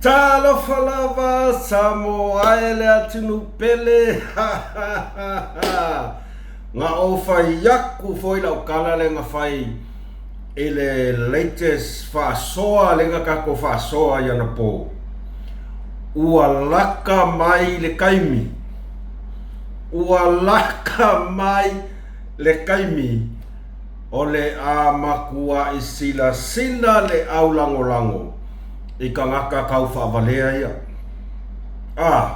Talofa lava Samoa e le atunuu pele ha ha ha ha Ga ou fai aku foi lau tala lea na fai i le latest faasoa lea na tatou faasoa i anapo ua laka mai le taimi ua laka mai le taimi o le a matuaʻi silasila le aulagolago i tagata taufaavalea ia. A,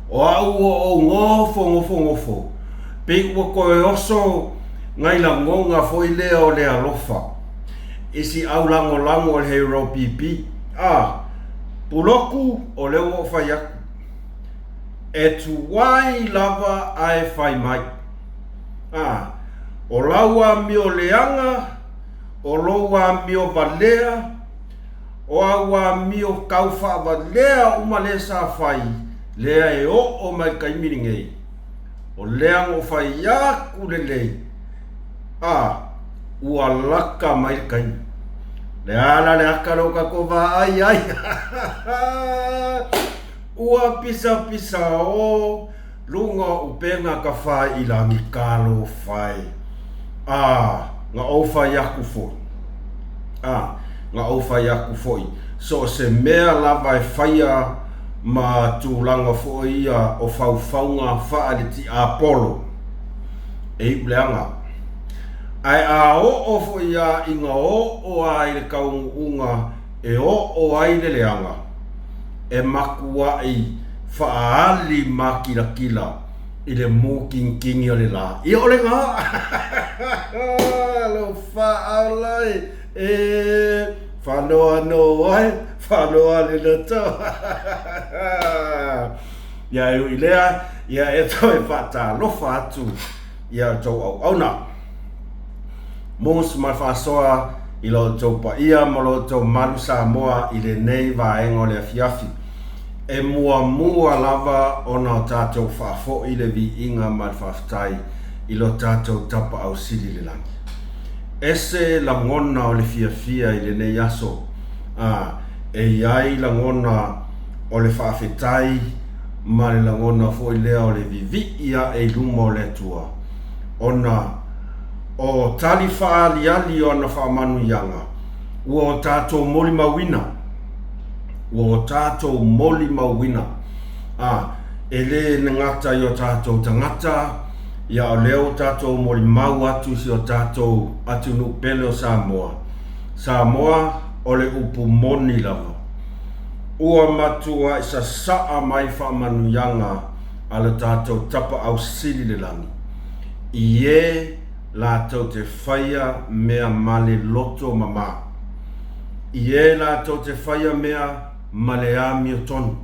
o a'u ua ou nofo nofo nofo, pei ua toe oso nai lagona foi lea o le alofa i si aulagolago o le Hero PP. A, puloku o lea ua ou fai atu, e tuai lava ae fai mai. A, o lau amio leaga, o lou amio valea, o au amio tau faavalea uma lea sa fai, lea e oo mai i le taimi lenei, o lea na ou fai atu lelei, a, ua lata mai le taimi. Le a la le ata lea ua tatou vaai ai? Ua pisapisa o luga o upega tafailagi talofa e! A, na ou fai atu foi. A, na ou fai atu foi, so o se mea lava e faia ma tulaga foi ia o faufauga faale-tiapolo, e iu leaga. Ae a oo foi a ina oo a i le taunuuga e oo ai le leaga, e matuaʻi faaali makilatila i le mukinikini o le lā. Ia o lena! Alofa aolai e faanoanoa ai, faanoa le loto. Ia e ui lea, ia e toe faatalofa atu i a outou auauna. Mus ma le faasoa i lo outou paia ma lo outou malu Samoa i lenei vaega o le afiafi. E muamua lava ona o tatou faafoi le viiga ma le faafetai i lo tatou Tapaau Sili i le Lagi. Ese lagona o le fiafia i lenei aso, a, e i ai lagona o le faafetai ma le lagona foi lea o le vivii ae i luma o le Atua, ona o tali faaaliali o ana faamanuiaga, ua o tatou molimauina, ua o tatou molimauina, a, e le gata i o tatou tagata, ia o lea ua tatou molimau atu i si o tatou atunuu pele o Samoa. Samoa, o le upu moni lava. Ua matuai sasaa mai faamanuiaga a lo tatou Tapaau Sili i le Lagi, i e latou te faia mea ma le loto mamā, i e latou te faia mea ma le amiotonu,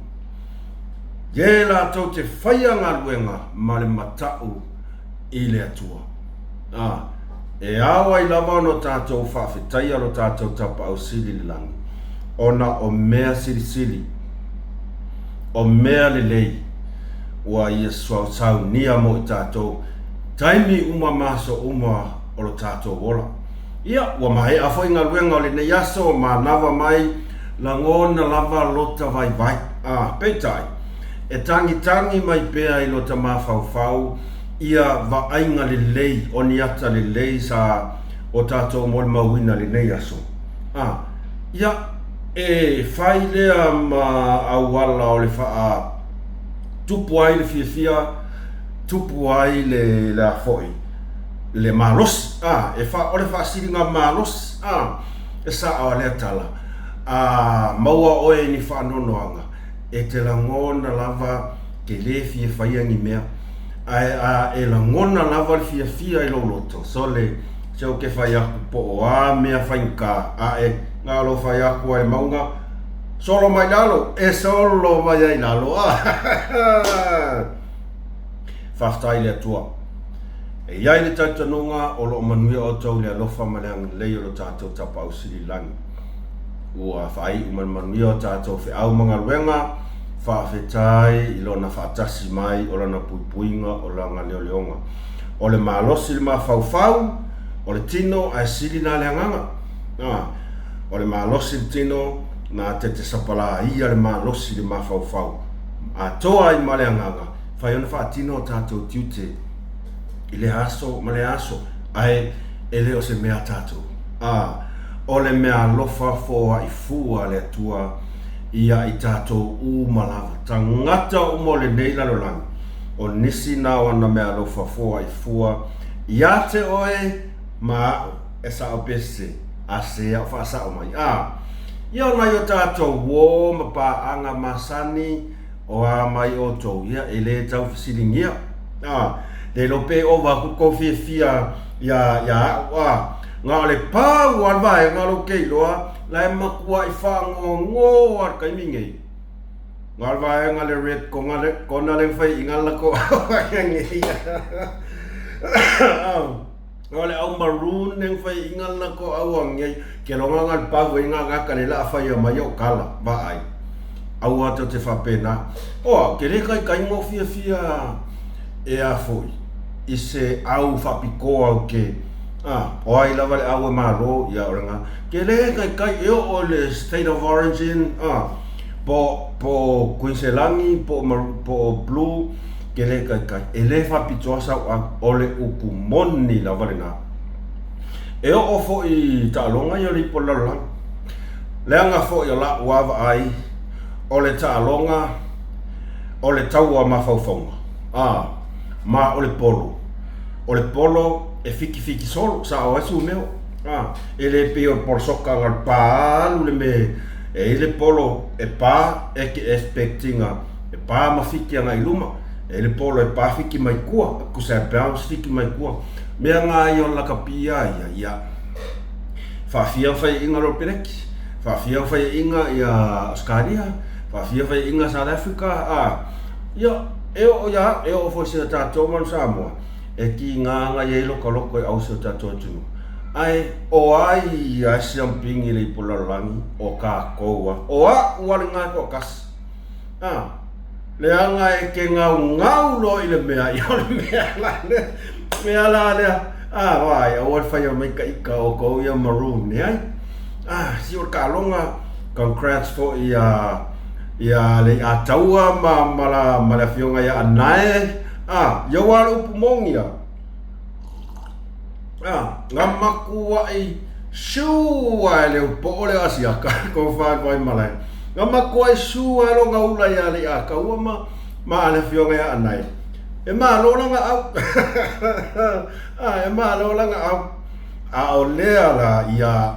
i e latou te faia galuega ma le mataʻu i le Atua. Ā, e ao ai lava ona tatou faafetaia lo tatou Tapaau Sili i le lagi, ona o mea silisili, o mea lelei ua Ia saunia mo i tatou, taimi uma ma aso uma o lo tatou ola. Ia, ua maea foi galuega o lenei aso, manava mai, lagona lava lota vaivai. Ā, peitai, e tagitagi mai pea i lota mafaufau ia vaaiga lelei o ni ata lelei sa o tatou molimauina i lenei aso. Ā, ia, e fai lea ma auala o le faa tupu ai le fiafia, tupu ai le, le a foi, le malosi, a, e fa, o le faasiliga malosi, a, e saʻo a lea tala, a maua oe i ni faanoanoaga, e te lagona lava ke lē fia faia ni mea, ae a e lagona lava le fiafia i lou loto, sole, se ou ke fai aku po o a mea faigata, a e na o lou fai aku a i le mauga, Solo mai lalo, e solo mai ai lalo. Faafetai i le Atua. E i ai le talitonuga o lo o manuia outou i le alofa ma le agalelei o lo tatou Tapaau Sili i le Lagi. Ua faaiu ma le manuia o tatou feau ma galuega, faafetai i Lona faatasi mai, o Lana puipuiga, o Lana leoleoga. O le malosi le mafaufau o le tino ae sili la le agaga. O le malosi le tino. Na te te sapalāia le malosi le mafaufau atoa ai ma le agaga, fai ona faatino o tatou tiute i lea aso ma lea aso, ae e le o se mea a tatou. A, o le meaalofa foai fua a le Atua ia i tatou uma lava, tagata uma o lenei lalolagi, o nisi na o ana meaalofa foai fua ia te oe ma aʻu, e sao pe se, a se aʻu faasao mai. A, ia o nai o tatou uō ma paaga masani, o a mai outou, ia e le tau fesiligia. A, le iloa pe ova aku kou fiafia ia, ia aʻu, a, na o le pau a le vaega lou ke iloa, la e makuaʻi faanoanoa le taimi nei. Na o le vaega le red kona le, kona le fai inga la ko nei. O le au maroon neng fai inga la ko au angiai ke longa nga pau e nga nga ka le la fai mai o kala va ai. Aua to te whapena. O au, ke le kai kai ngo fia fia e a foi. I se au whapiko au ke a, o ai lava le au e malo ia o nga. Ke le kai kai e o le state of origin a, po po Kuiselangi po po blue ke le kai kai. E le whapitoa sau au o le upu moni lava le na. E oo foi taaloga ia o le ipu o le lalolagi. Leaga foi o la'u a vaai o le taaloga o le taua mafaufauga, a, ma o le polo. O le polo e fikifiki solo, sao ai sumeo, a, e le pei o le polo soka na o le pa alu le me e i le polo e pa e ke expect-ina e pa ma fiki agai i luma, e i le polo e pa fiki mai kua, tusa e bounce fiki mai kua. Mea nga ia o le lakapi a ia, ia. Faafia faiaʻiga lo Peleki, faafia faiaʻiga ia Australia, faafia faiaʻiga South Africa, a ia e oo ia au, e oo foi si o tatou manu Samoa, e kiga aga i ai lokaloko e au si o tatou atunuu. Ae o ai ia e siampingi le ipu lalolagi o kakou a, o aʻu a le gae toatasi. A, leaga e ke gaugau loa i le mea, ia o le mea la lea, mea la lea. A, vaai, aua le faia mai ka ika o kou ia maroon, e ai. A, si o le taaloga, congrats foi ia, ia Leiataua ma, ma, la, ma le afioga ia Anae. A, ia ua le upu moni ia. A, nga makuaʻi sua e le upoo le Asiaka, ko whānau ai malae. Nga makuaʻi sua e longa ula ia Leiataua ma, ma le afioga ia Anae. E malo langa au. A, e malo langa au. A o lea la ia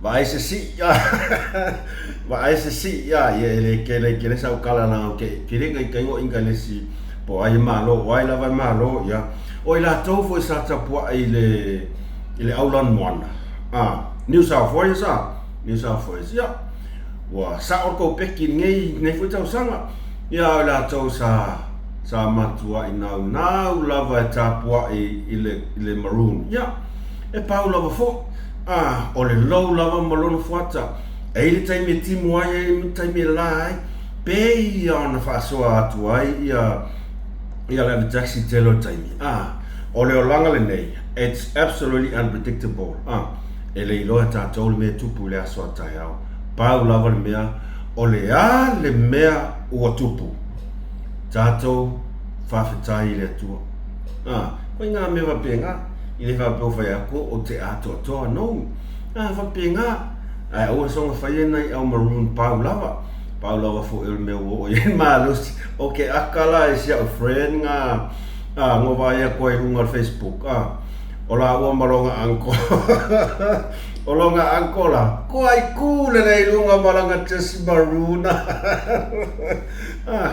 vaai se sii a vaai se sii a ia e le kele kele sau kala langa ke kele ngai kai ngo inga le si po ai malo o ai lava e malo ia o i latou foi sa tapuai i le i le aulan moana a New South Wales a New South Wales ia ua sao le kou peki nei nei foi tausaga ia o i latou sa sa matuai naunau lava e tapuai i le i le maroon ia e pau lava foi a o le lou lava ma lona fuata e i ai le taimi e timu ai e i ai le taimi e la ai pei ia ona faasoa atu ai ia ia le avetaxi i tele o taimi a o le olaga lenei it's absolutely unpredictable a e le iloa e tatou le mea e tupu i le aso a taeao pau lava le mea o le a le mea ua tupu tatou faafetai i le Atua a koe ngā mea faapena i le faapea ua fai atu o te atoatoa no a faapena ae aua soga faia nai au maroon pau lava pau lava foi o le mea ua oo i ai le malosi o ke aka la e si au friend nga a ngo vaai atu ai i luga o le Facebook a o laua ma lona uncle o lona uncle la ko ai ku lele i luga ma lana jersey maroon a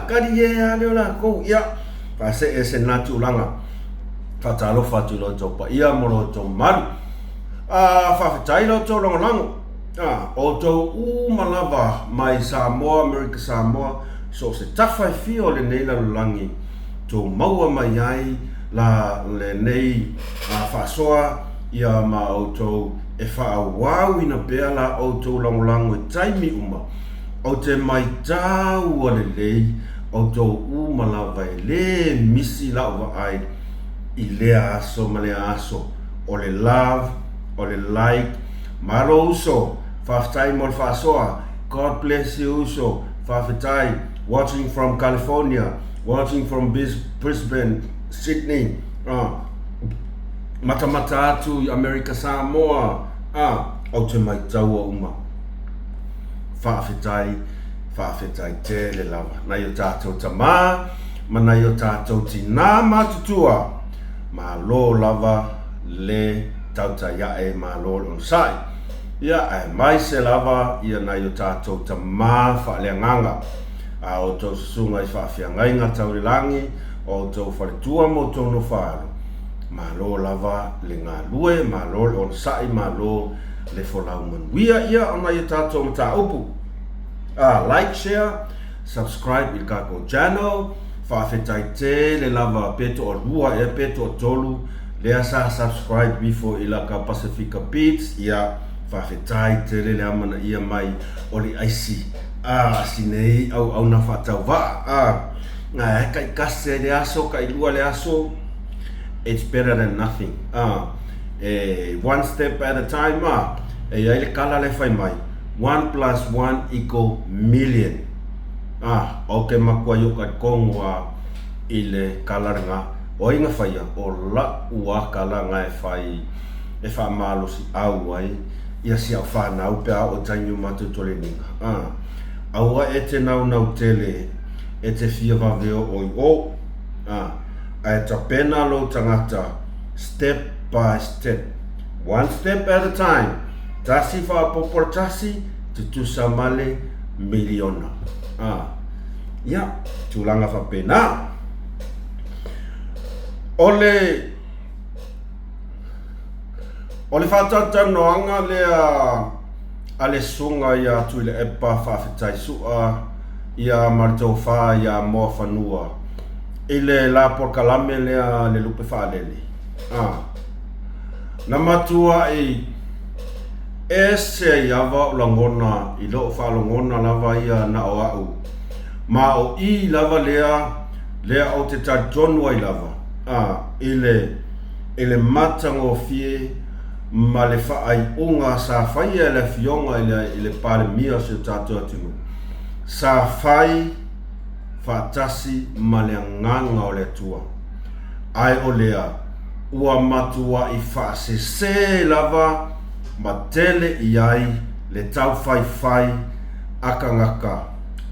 kali e a leo lakou ia faasee se na tulaga faatalofa atu i lo outou paia ma lo outou mamalu a faafetai lo outou lagolago a outou uma lava mai Samoa Amerika Samoa so o se tafa e fia o lenei lalolagi tou maua mai ai la lenei faasoa ia ma outou e faaauauina pea la outou lagolago i taimi uma Ou te maitaua lelei outou uma lava e lē misi la'u vaai i lea aso ma lea aso o le love, o le like, malo uso. Faafetai mo le faasoa. God bless you uso. Faafetai. Watching from California. Watching from Brisbane, Sydney. Ah. Matamata atu i Amerika Samoa. Ah. Ou te maitaua uma. Faafetai, faafetai tele lava. Nai o tātou tamā, ma nai o tātou tinā matutua. Malo lava le tautai ae, malo le onosai. Ia, aemaise lava ia nai o tātou tamā faaleagaga, a outou susuga i faafeagaiga tau i le lagi, o outou faletua ma outou nofoaalo, malo lava le galue, malo le onosai, malo le folau manuia ia o nai o tātou mataupu. A, like, share, subscribe i le tatou channel, faafetai tele lava pe toalua ea pe toatolu lea sa subscribe ifo i laka Pasifika Beats, ia faafetai tele le amanaia mai o le aisi a asi nei auauna faatauvaa a ae taitasi ai le aso tailua le aso it's better than nothing a e one step at a time a e i ai le kala le fai mai one plus one equal million a o ke makua i o ka kongo a i le kala lena o ai na faia o la'u a kala na e fai e faamalosi au ai ia si au whanau pe a o taimi o matou toleniga. A, aua e te naunau tele e te fia vaveo oi o, a, ae tapena lou tangata step by step, one step at a time, tasi faapopo le tasi, tutusa ma le miliona. A, ia, tulaga faapena. O le O le faatalatalanoaga lea a le Susuga ia Tuilaepa Faafetai Su'a ia ma le Tofa ia Moafanua i le la polokalame lea a le Lupe Faalele. A. Na matua'i ese ai ava o lagona i lo'u faalogona lava ia na o a'u, ma o i lava lea lea ou te talitonu ai lava, a, i le i le matagofie ma le faaiuga sa faia e le Afioga i le, i le Palemia o si o tatou atunuu, sa fai faatasi ma le Agaga o le Atua. Ae o lea, ua matuai faasese lava ma tele i ai le taufaifai a tagata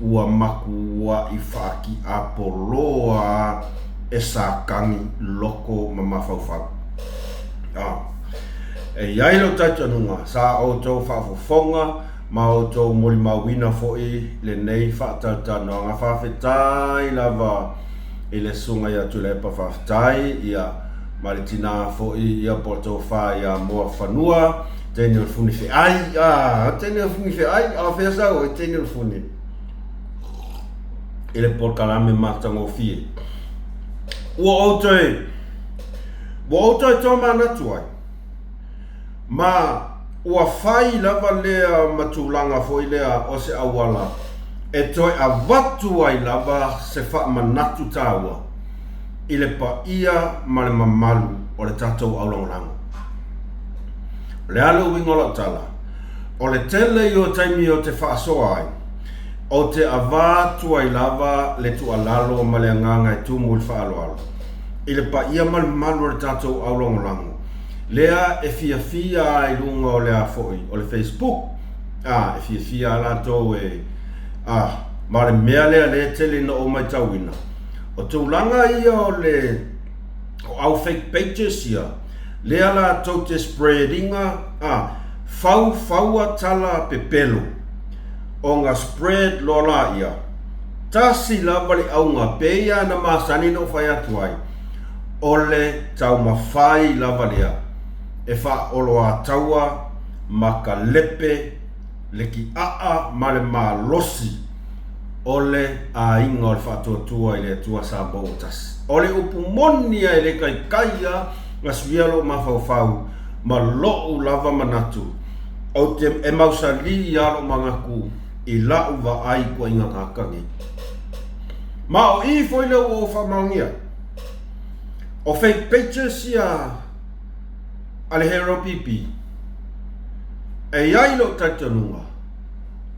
ua matuai faakiapoloa e Satani loko ma mafaufau. A. E i ai lou talitonuga, sa outou faafofoga ma outou molimauina foi lenei faatalatalanoaga. Faafetai lava i le Susuga ia Tuilaepa Faafetai, ia, ma le tina foi ia po o le tofa ia Moafanua, teine o le funi feai, a, teine o le funi feai, a o fea sau ai teine o le funi? I le polokalame matagofie. Ua ou toe, ua ou toe tomanatu ai, ma ua fai lava lea ma tulaga foi lea o se auala e toe avatu ai lava se faamanatu taua i le paia ma le mamalu o le tatou aulagolago. O le a le uiga o lau tala? O le tele ia o taimi ou te faasoa ai, ou te avatu ai lava le tuualalo ma le agaga e tumu i le faaaloalo i le paia ma le mamalu o le tatou aulagolago lea e fiafia a i luga o le a foi o le Facebook, a, e fiafia a latou e, a, ma o le mea lea lea e tele ina ou maitauina, o tulaga ia o le, o au fake pages ia, lea latou te spread ina, a, fau faua tala pepelo, ona spread loa laia, tasi lava le auga pei a na masani na ou fai atu ai, o le taumafai lava lea e faaoloataua ma ka lepe le kiaa ma le malosi o le aiga o le Faatuatua i le Atua Samoa ua tasi. O le upu moni a e le taitai a na suia lou mafaufau ma lou lava manatu, ou te e mausali a lou manatu i la'u vaai tuaiga tagata nei. Ma o i foi lea ua ou faamaonia. O fake pages ia a le Hero PP. E i ai lou talitonuga,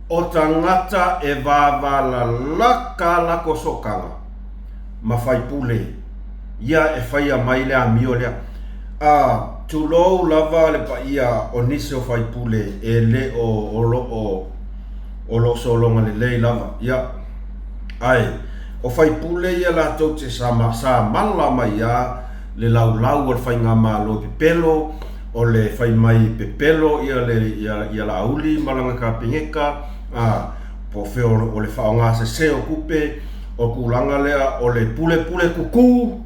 o tagata e vavalalaka a latou sootaga ma faipule ia e faia mai le amio lea. A, tulou lava le paia o nisi o faipule e le o o lo o o lo o sologa lelei lava, ia. Ae, o faipule ia latou te sa sa mala mai a le laulau o le faigamalo e pepelo, o le fai mai e pepelo ia le ia ia Laauli ma lana Kapeneta, a, po o fea o le faaaoga sese o tupe, o le tulaga lea o le pulepule tutū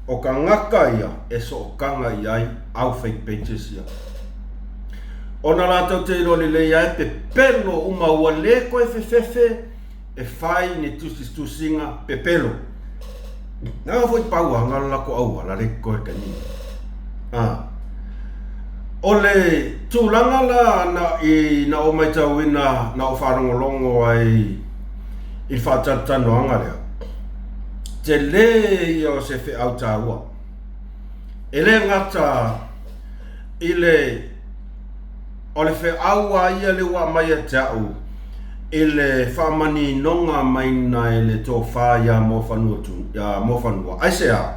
o tagata ia e sootaga i ai au fake pages ia. Ona latou te iloa lelei lava e pepelo uma ua le toe fefefe e fai ni tusitusiga pepelo. Na foi pau aga le latou auala le totoe taimi nei. A. O le tulaga la na i na ou matauina na ou faalogologo ai i le faatalatalanoaga lea, tele ia o se feau taua. E le gata i le O le feau a ia lea ua aumai ia te au i le faamaninoga maina e le tofa ia Muafanua, aisea?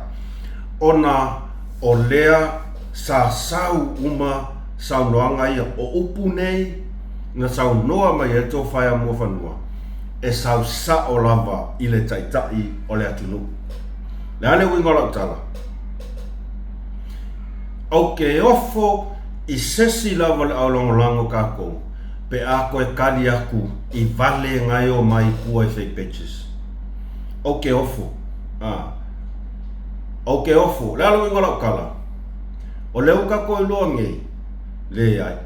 Ona o lea sa sau uma saunoaga ia, o upu nei na saunoa mai ai le tofa ia Muafanua, e sau sao lava i le Taitai o le atunuu. O le a le uiga o lau tala? Ou te ofo i sesi lava o le aulagolago tatou pe a toe tali atu i vale na e omai i tua i fake pages. Ou te ofo. A. Ou te ofo. O le a le uiga o lau tala? O lea ua tatou iloa nei, leai.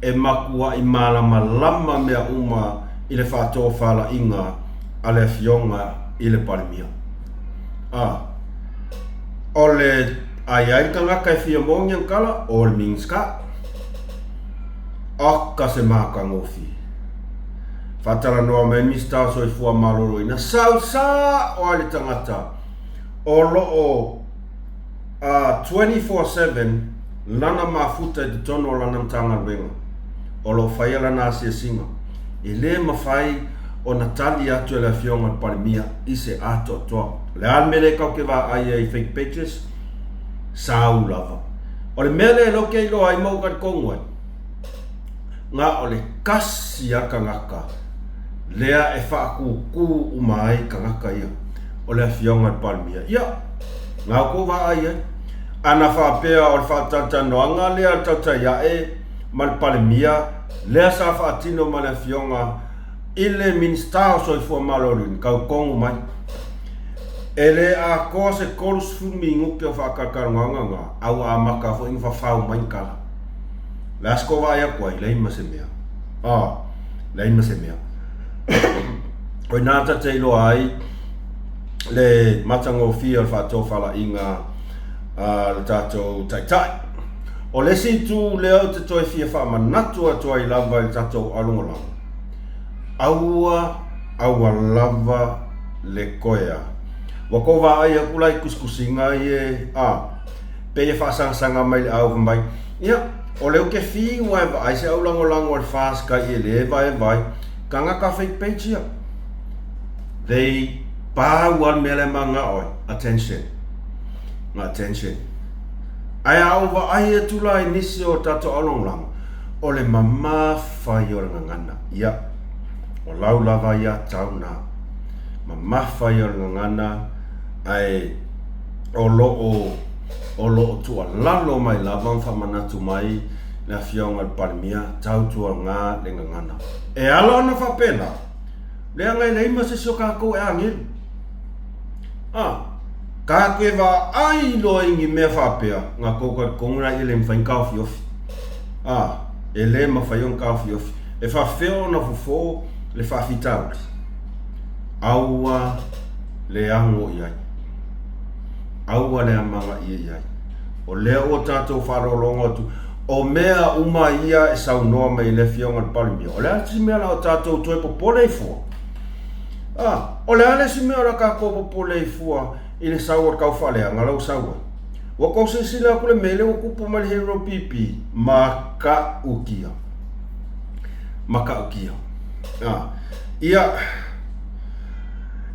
E matuai malamalama mea uma i le faatofalaiga a le Afioga i le Palemia. A. O le a i ai le tagata e fia maua ni ana tala, o le Minisita. Oka se matagofie. Faatalanoa mai le Minisita o Soifua Maloloina, sau sao ai le tagata o lo o 24/7 lana mafuta i totonu o lana Matagaluega o lo o faia lana asiasiga. E le mafai ona tali atu e le Afioga i le Palemia i se atoatoa. O le a le mea lea tatou te vaai ai i fake pages? Sau lava. O le mea lea lea ou te iloa ai ma ou talitonu ai, na o le tasi lava tagata lea e faatūtū uma ai tagata ia, o le Afioga i le Palemia. Ia, na outou vaai ai. A na faapea o le faatalatalanoaga lea a le tautai ae ma le Palemia, lea sa faatino ma le Afioga i le Minisita o Soifua Maloloina, tau tonu mai. E le atoa se 30 minute o faatalatalanoaga na, a ua amata foi ona fafau mai ni tala. O le a se tou vaai atu ai? Leai ma se mea. A, leai ma se mea. O i ina ta te iloa ai le matagofie o le faatofalaiga a le tatou Taitai. O le isi itu lea ou te toe fia faamanatu atu ai lava i le tatou alogologo, aua, aua lava le toe a. Ua tou vaai atu la i tusitusiga ia, a, pei e faasagasaga mai i le au fai mai, ia, o lea ou te fiu lava e vaai se au lagolago a le FAST kai e le vaevae, tagata fake page ia. They pau lava le mea la e manao ai, attention, attention. Ae a ou vaai atu la i nisi o tatou aulagolago, o le mamafa ia o le gagana. Ia, o lau lava ia tau na. Mamafa ia o le gagana, ae o lo o, o lo o tuualalo mai lava ma faamanatu mai le Afioga i le Palemia, tautuaga le gagana. E ala ona faapena, leaga e leai ma se isi o tatou e agelu. A, ta te vaai loa i ni mea faapea, na tou talitonu la e le mafai ona taofiofi. A, e le mafai ona taofiofi. E faapefea ona fofo le faafitauli? Aua le ago i ai. Aua le amanaia i ai. O lea ua tatou faalogologo atu, o mea uma ia e saunoa mai e le Afioga i le Palemia, o le a le isi mea o le a tatou toe popole ai fua? A, o le a le isi mea o le a tatou popole ai fua i le sau o le taufaaleaga la ua sau ai? Ua kou silasila aku le mea lea ua kupu mai le Hero PP, matautia. Matautia. A, ia,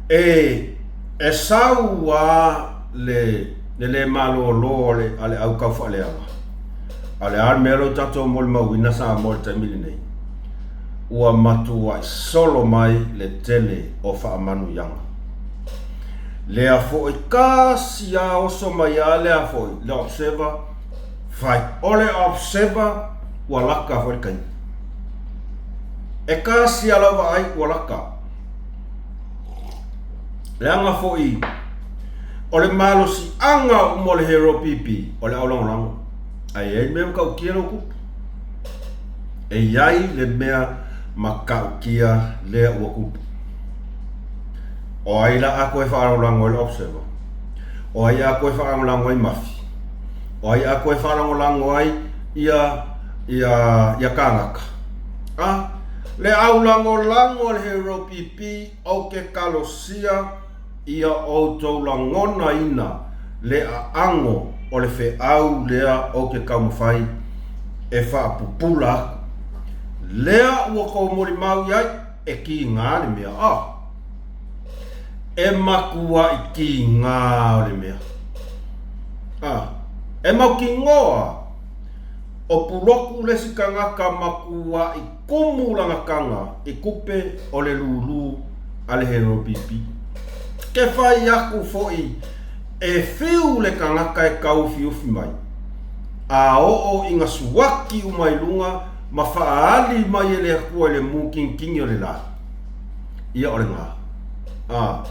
e, e sau a le, le le malōlō a le, a le au kaufaaleaga. A o le a le mea lea ua tatou molimauina Samoa i le taimi lenei? Ua matuai solo mai le tele o faamanuiaga. Lea foi kasi a oso mai a lea foi le observer fai. O le observer ua laka foi le taimi. E kasi a lau vaai ua laka. Leaga foi o le malosiaga uma o le Hero PP o le aulagolago. Ae i ai le mea matautia lea ua tupu. E i ai le mea matautia lea ua tupu. O ai la a toe faalagolago ai le Observer? O ai a toe faalagolago ai Mafi? O ai a toe faalagolago ai ia ia ia kānaka? A le aulagolago a le Hero PP ou te talosia ia outou lagonaina le aago o le feau lea ou te taumafai e faapupula aku. Lea ua tou molimau i ai, e kīgā le mea. Oh! E matuai kīgā o le mea. Ah! E mautinoa o Pulotu le isi tagata matuai kumu lana taga i tupe o le lūlū a le Hero PP. Ke fai aku foi e fiu le tagata e tauufiufi mai, a oo i na suaki uma i luga ma faaali mai e le Atua i le mukinukini o le la, ia o le na. A,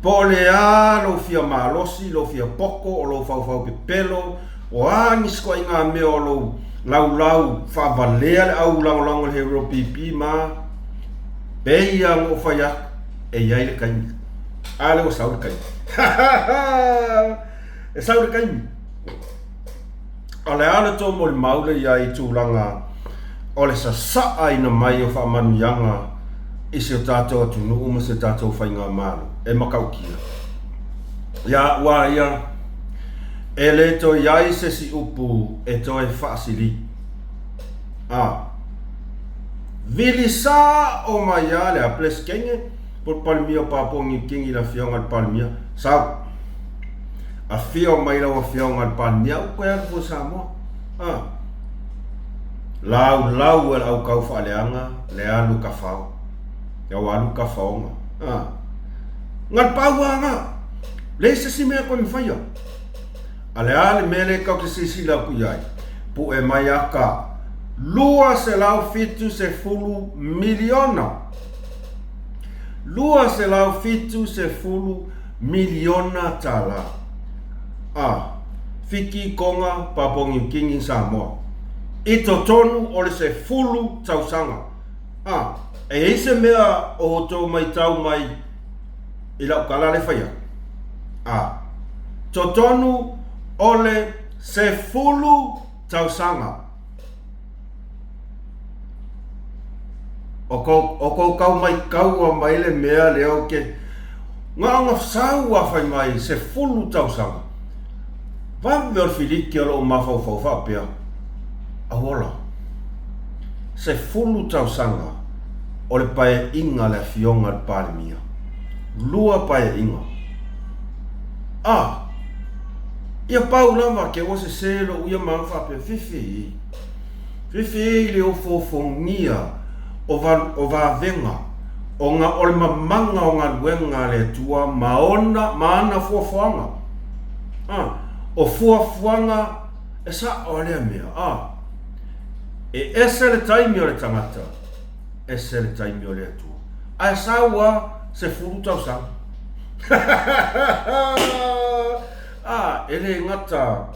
po o le a lou fia malosi, lou fia poto, o lou faufau pepelo, O a nisi koaiga mea o lou laulau faavalea le au lagolago i le Hero PP ma peia na ou fai aku e i ai le taimi. A lea ua sau le taimi. E sau le taimi. O le a le tou molimau le i ai i tulaga o le sasaaina mai o faamanuiaga i si o tatou atunuu ma si o tatou faigamalo e matautia. Ia ua ia E le toe i ai se isi upu e toe faasili. A. Vili sao mai a le a Peresetene po o le Palemia o Papua Niu Kini i le Afioga i le Palemia, Sau. Afio mai lau Afioga i le Palemia, ua toe alu foi i Samoa. A. Laulau e le au taufaaleaga le alu tafao. Ia ua alu tafaoga. A. Na o le pau lava lena. Leai se isi mea e toe mafaia. A le a le mea lea tatou te silasila atu i ai? Pue mai aka $270 miliona. $270 miliona tala. A, Fiti, Tonga, Papua Niu Kini, Samoa. I totonu o le 10 tausaga. A, e i ai se mea o outou matau mai i lau tala lea fai atu? A. Totonu o le 10 tausaga. O kou, o kou kau mai kaua mai le mea lea o ke na ona sau a fai mai 10 tausaga. Vave o le filiki o lou mafaufau faapea, Auola, 10 tausaga o le paeaiga a le Afioga i le Palemia. 2 paeaiga. A! Ia pau lava ke ua sese lou ia mau faapea, Fefe e, fefe e i le ofoofogia o, va, o vavega o, ga, o le mamaga o galuega a le Atua ma ona, ma ana fuafuaga. A, o fuafuaga e sa'o a lea mea. A, e ese le taimi o le tagata, ese le taimi o le Atua. Ae sau a 10 tausaga. A, e le gata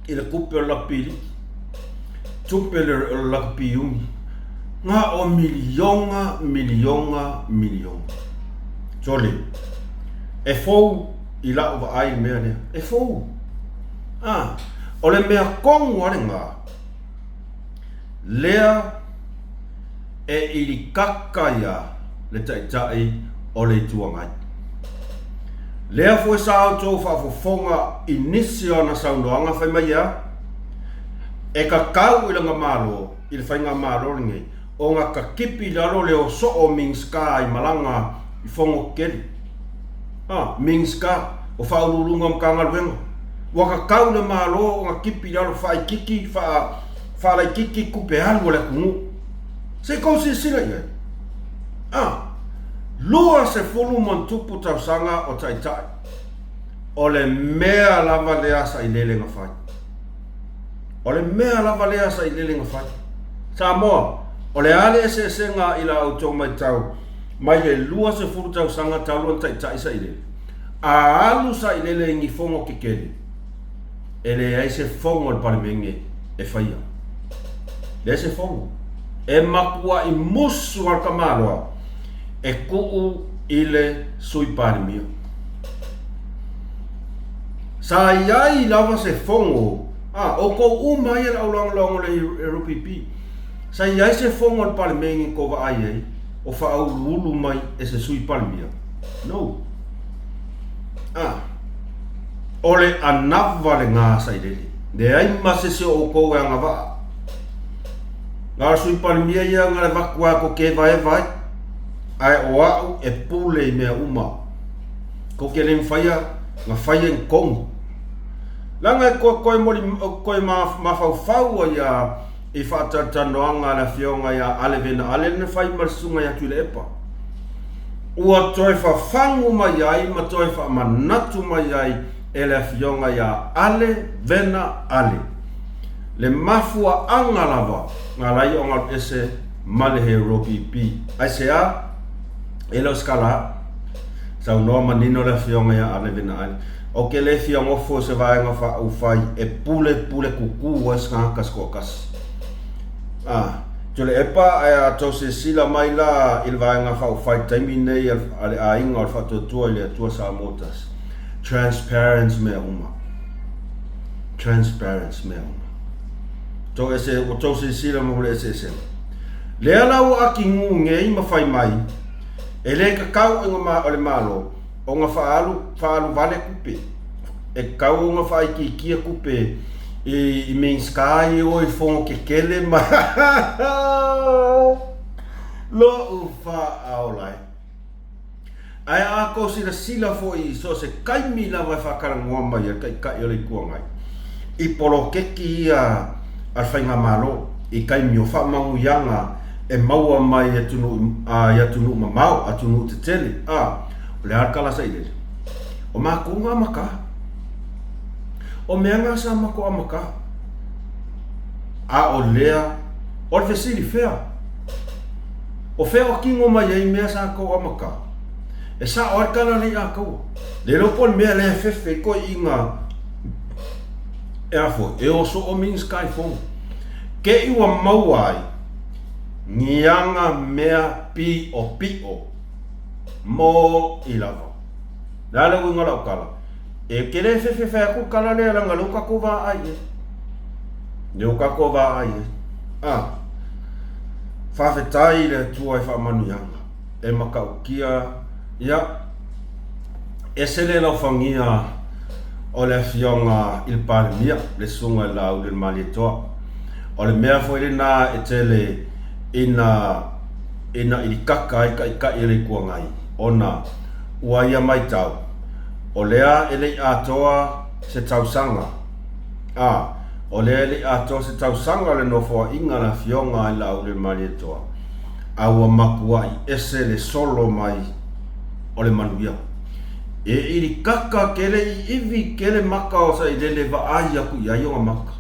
i le tupe o le lakapiliki, tupe o le lakapiuni, na o miliona, miliona, miliona. Sole, e fou i lau vaai le mea lea. E fou. A, o le mea tonu a lena, lea e ilikaka ia le Taitai o le Itu Agai. Lea foi sa outou faafofoga i nisi o ana saunoaga fai mai e a? E kakau i lana Malo, i le Faigamalo lenei, ona kakipi i lalo le osoo o Minisita i malaga i fono tetele. A, Minisita, o Faauluuluga o Matagaluega. Ua kakau i le Malo ona kipi i lalo faaititi, faa, faalaititi tupe alu a le atunuu. Se i tou silasila i ai. A, 20 ma ona tupu tausaga o taitai. O le mea lava lea sailele na fai. O le mea lava lea sailele na fai. Samoa, o le a le eseesega i la outou matau mai le 20 tausaga talu ona taitai sailele? A alu sailele i ni fono tetele, e leai se fono a le Palemene e faia. Leai se fono. E matuai musu lava le tamaloa e tuu i le Sui Palemia. Sa i ai lava se fono, a, outou uma ia le aulagolago o le LPP, sa i ai se fono a le Palemene tou vaai ai o faauluulu mai e se Sui Palemia? No. A, o le anava lena Sailele. Leai ma se isi o outou e agavaa. Na o le Sui Palemia ia na le avatu lava tou te evaeva ai, ae o au e pule i mea uma. Tou te le mafaia na faia ni tonu. Leaga e toe moli, toe mafaufau ai a i faatalatalanoaga a le Afioga ia Ale Vena Ale lena fai ma le Susuga ia Tuilaepa. Ua toe fafagu mai ai ma toe faamanatu mai ai e le Afioga ia Ale Vena Ale le mafuaaga lava na ala ai o galu ese ma le Heropipi. Aisea? E le o se tala aʻu. Saunoa manino le Afioga ia Ale Vena Ale, Ou te le fia nofo i se vaega faaupufai e pulepule kukū ai se tagata se toatasi. A, Tuilaepa, ae a tou silasila mai la i le vaega faaupufai i le taimi lenei a le aiga o le Faatuatua i le Atua Samoa Tasi, transparent mea uma. Transparent mea uma. Tou ese, ua tou silasila mo le eseesega. Lea la ua atigu nei ma fai mai, e le tatau i o le Malo ona faaalu, faaalu vale tupe. E tatau ona faaitiitia tupe i, i Minisita ia e o i fono tetele ma lo'u faaola e. Ae a tou silasila foi i so o se taimi lava e faatalanoa mai ai le Taitai o le Itu Agai i poloketi ia a le Faigamalo i taimi o faamanuiaga e maua mai i atunuu, i atunuu mamao, atunuu tetele, a, o le a le tala sailele? O matou na amata. O mea na sa matou amata. A o lea, o le fesili, fea? O fea o kino mai ai mea sa tou amata? E sao ai le tala lea ia taua. Le iloa po o le mea lea e fefe ai toeaiina e a foi, e o soo Minisita i fono. Te i ua maua ai ni ana mea piʻopiʻo mo i lava. Le a le uiga o lau tala? E te le fefe fai atu le tala lea leaga lea ua tatou vaai i ai. Lea ua tatou vaai i ai. A, faafetai i le Atua i faamanuiaga e matautia, ia, ese le laufagia o le Afioga i le Palemia, le Susuga i le Laaulialemalietoa. O le mea foi lena e tele ina ina ilikaka ai Taitai o le Itu Agai, ona ua ia matau, o lea e le i atoa se tausaga, a, o lea e le i atoa se tausaga o le nofoaiga a le Afioga i le Laaulialemalietoa, a ua matuai ese le solo mai o le manuia. E ilikaka tele iivi tele maka o Sailele vaai aku i ai ona maka.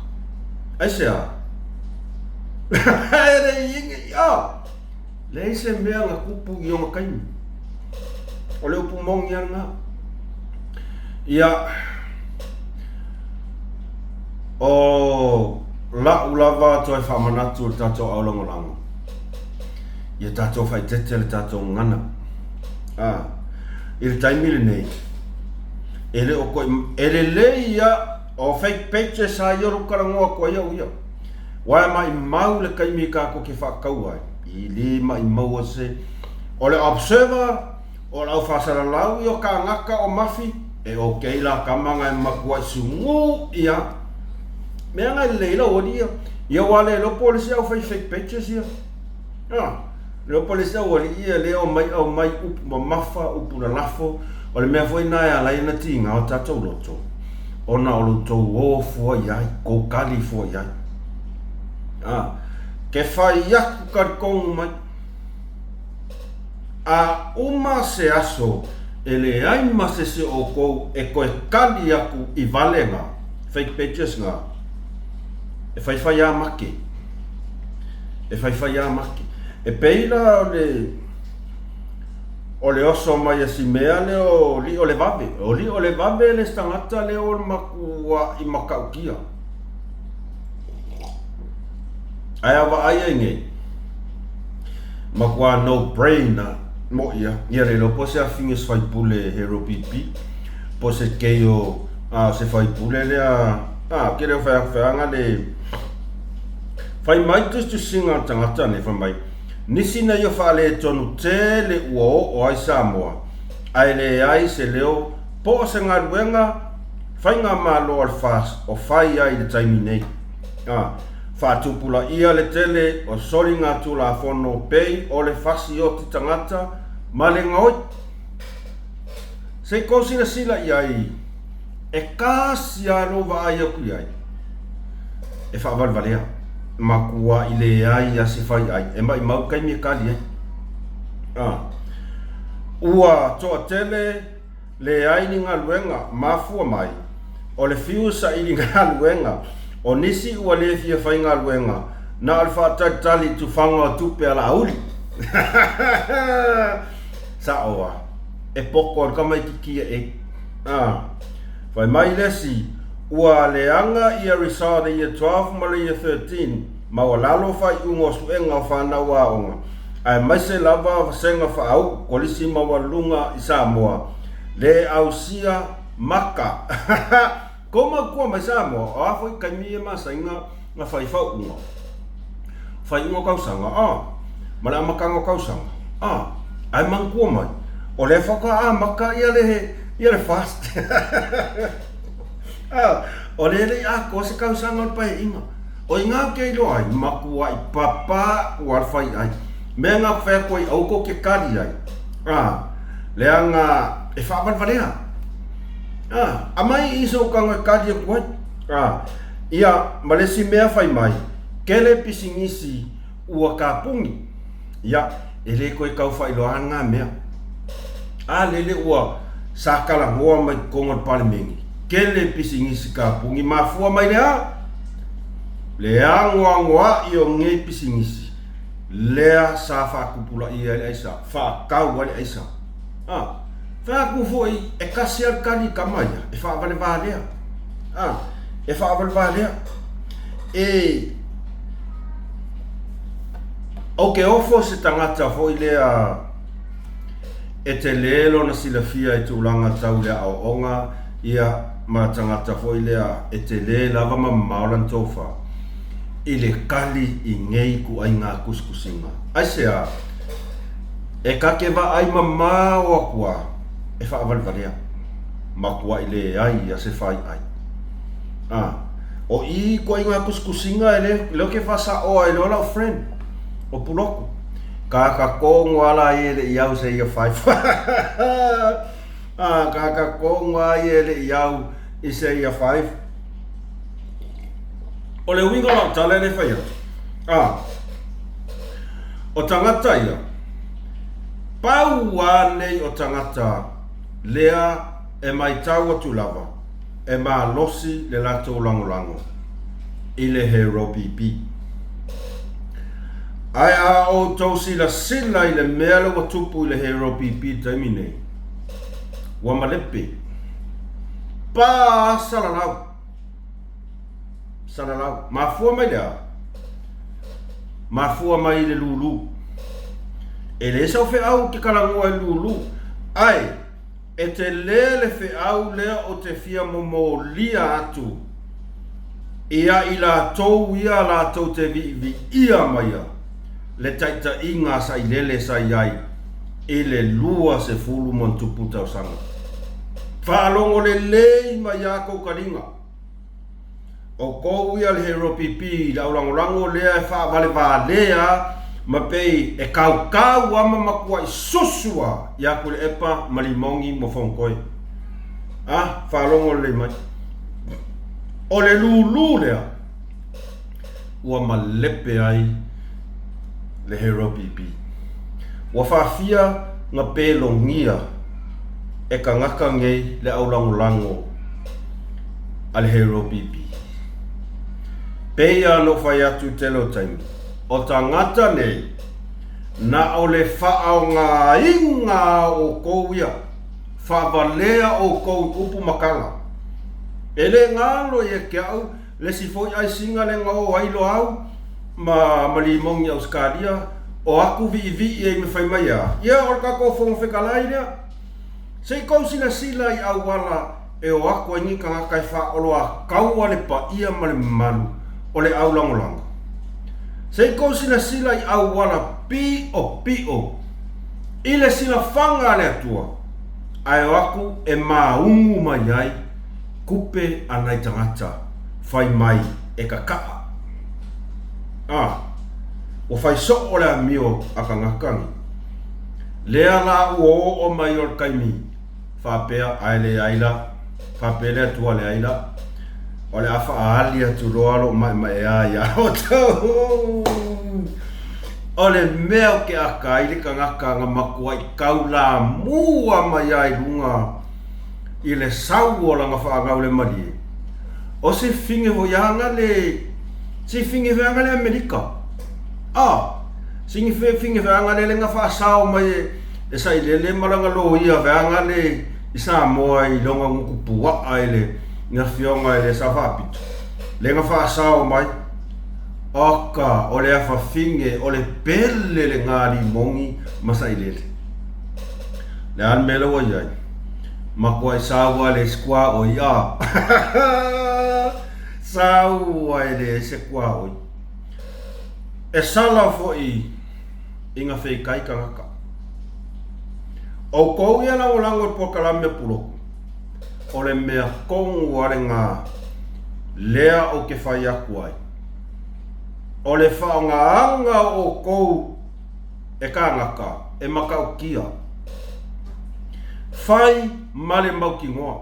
Aisea? E le i a! Leai se mea na tupu i ona taimi. O le upu moni lava lena. Ia, o la'u lava toe faamanatu i le tatou aulagolago, ia tatou faaeteete le tatou gagana. A, i le taimi lenei, e le o toe, e lelei ia, o fake pages lava ia o lou talanoa atu ai au ia. Aua e maimau le taimi tatou te faatau ai, e le maimaua se, o le observer, o le au faasalalau ia o kānaka o mafi. E okay la kama nga e makuaʻi sugū ia mea nga e lelei lau alii ia. Ia ua le iloa po o le isi au fai fake pages ia. A, iloa po o le isi au alii ia lea omai aumai upu mamafa, upu lalafo, o le mea foi na e ala ai ona tiga o tatou loto, ona o lo outou o fua i ai, kou kali fua i ai. A, ke fai aku kali mai. A uma se aso e leai ma se isi o oukou e toe kali aku i vale nga, fake pages nga, e faifai a make. E faifai a make. E pei la o le, o le oso mai a si mea lea o Liolevave. O Liolevave le isi tagata lea o le makuaʻi matautia. Ae a vaai ai nei, matua no brain a mo ia, ia le iloa po o se afine se faipule Hero PP, po o se keio a se faipule lea, a ke leo whai whai le whai mai tusitusiga a le tagata nei fai mai, nisi na ia faaletonu tele ua oo ai Samoa, ae leai se leo po o se galuega faigamalo a le FAST o fai ai i le taimi nei. A faatupulaia le tele o soligatulafono pei o le fasioti tagata ma le gaoi. Se i kou silasila i ai, e kasi lava lou vaai aku i ai, e faavalevalea, makuaʻi leai a se fai ai, e maʻimau kaimi e kali ai. A ua toatele Leai ni galuega, mafua mai, o le fiu saili galuega, o nisi ua le fia faigaluega, na o le faatalitali i tufaga o tupe a Laauli. Sao a, e poko le tamaititi e. A, fai mai le isi, ua leaga ia result i le Year 12 ma le Year 13, maualalo faaiuga o suega o fanau aoga, aemaise lava vasega faauu kolisi maualuluga i Samoa, le ausia maka. Kou maukua mai Samoa, o a foi taimi e masaiga na fai faauuga, faaiuga o tausaga, a, ma le amataga o tausaga, a, ae manatua mai, o lea faatoa amata ia le, ia le fast. A, o lea e le i atoa se tausaga o le paeaiga. O i ina ou te iloa ai, matuai papa ua le fai ai. Mea na ou fai atu ai, aua tou te kali ai. A, leaga e faavalevalea. A, aumai i sou tago e kali atu ai. A, ia, ma le isi mea fai mai, kele pisinisi ua kapuni. Ia, e le toe tau faailoa lena mea. A lele ua sa talanoa mai totonu o le Palemene, tele pisinisi kapuni, mafua mai le a? Le anoanoaʻi o nei pisinisi, lea sa faatupulaia ai le aisa, faatau ai le aisa. A, fai atu foi e tasi lava le tali i tama ia, e faavalevalea. A, e faavalevalea. E, Ou te ofo se tagata foi lea e tele lona silafia i tulaga tau le aoaoga, ia, ma tagata foi lea e tele lava ma mamao lana tofa i le kali i nei ituaiga tusitusiga. Aisea? E ta te vaai mamao atu a e faavalevalea, matuai leai ia se faiai. A, o i ituaiga tusitusiga e le, lea ou te faasaoa ai loa lau friend o Pulotu. Kaka kongo ala ai e le i au se ia five. A, kaka kongo ai e le i au i se ia five. O le uiga o lau tala e le fai atu. A, o tagata ia, pau a nei o tagata lea e maitau atu lava, e malosi le latou lagolago i le Hero PP. Ae a outou silasila i le mea lea ua tupu i le Hero PP i le taimi nei, ua malepe. Pa salalau. Salalau. Mafua mai le a? Mafua mai i le lūlū. E le sau feau ke talanoa i lūlū. Ae, E tele le feau lea o te fia momolia atu ia i latou ia latou te viiviia maia le taitaiga sailele sa i ai i le 20 ma ona tupu tausaga. Faalogo lelei mai a kou kaliga. ʻOukou ia le Hero PP i le aulagolago lea e faavalevalea ma pei e kaukau a ma makuaʻi susu a iā Tuilaepa ma Limogi ma Fonotoe. A, faalogo lelei mai. O le lūlū lea ua malepe ai le Hero PP. Ua faafia na pelogia e kagaka nei le aulagolago a le Hero PP. Pei a no fai atu i tele o taimi, o tagata nei, na o le faaogaina a outou ia, faavalea outou i upu ma tala. E le galo ia te au le isi foi aisiga le na o ai Loau ma ma Limogi Ausetalia, o atu viivii ai ma fai mai a, ia o le tatou Fofoga Fetalai lea. Se i tou silasila i auala e o atu ai ni tagata e faaoloataua le paia ma le mamalu o le aulagolago. Se i tou silasila i auala piopio i le silafaga a le Atua, ae o atu e māugu mai ai tupe a nai tagata fai mai e kakaʻa. A, ua fai soo le amio a tagata nei. Lea la ua oo mai o le taimi faapea ae leai la, faapea le Atua leai la, o le a faaali atu loa lou maemaea iā outou. O le mea o ke aka ai le tagata na matuai taulamua mai ai luga i le sau o lana fanau le malie, o se fine hoiaga le, se fine hoiaga le Amerika. A, sini fine hoiaga le lenga faasao mai e, e sailele ma lana loia veaga le i Samoa i lona gutu puaa i le afioga i le Sao Faapito. Lenga faasao mai, oka, o le afafine, o le pele le ngā limogi ma sailele. Le a le mea la ua i ai? Makuai saua le isi kuaʻoi a. Saua e le ese kuaʻoi. E sala foi i nga feikai kangaka. Oukou ia lagolago i polokalame puloku, o le mea kogu a le nga lea ou ke fai aku ai. O le faogaaga o oukou e kānaka e makaʻukia. Fai ma le mautinoa.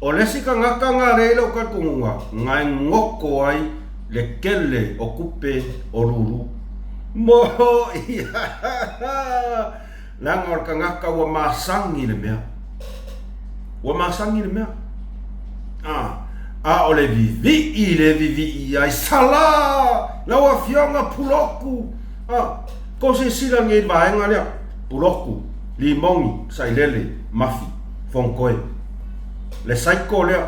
O le isi kangaka nga lea i lou talitonuga, nga e goko ai le kele o kupe o lulu. Moʻi! Leaga o le kangaka ua masani le mea. Ua masani le mea. A, a o le vivii le vivii ai, Sala! Lau afioga Puloku! A, kou silasila nei i le vaega lea, Puloku, Limogi, Sailele, Mafi, Fonotoe. Le cycle lea,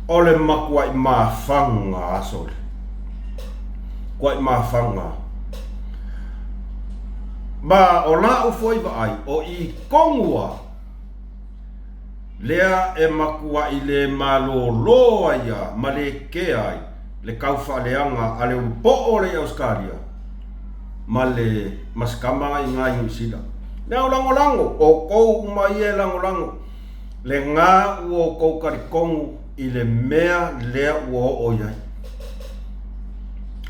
o le matuai mafaga a sole. Tuai mafaga. Ma o la'u foi vaai, o i tonu a lea e matuai le malōlō ai a ma le kea ai le taufaaleaga a le ulupo'o o le i Ausetalia ma le masikama i gā i Niu Sila. Le ao lagolago, outou uma ia e lagolago, le gā ua outou talitonu i le mea lea ua oo i ai.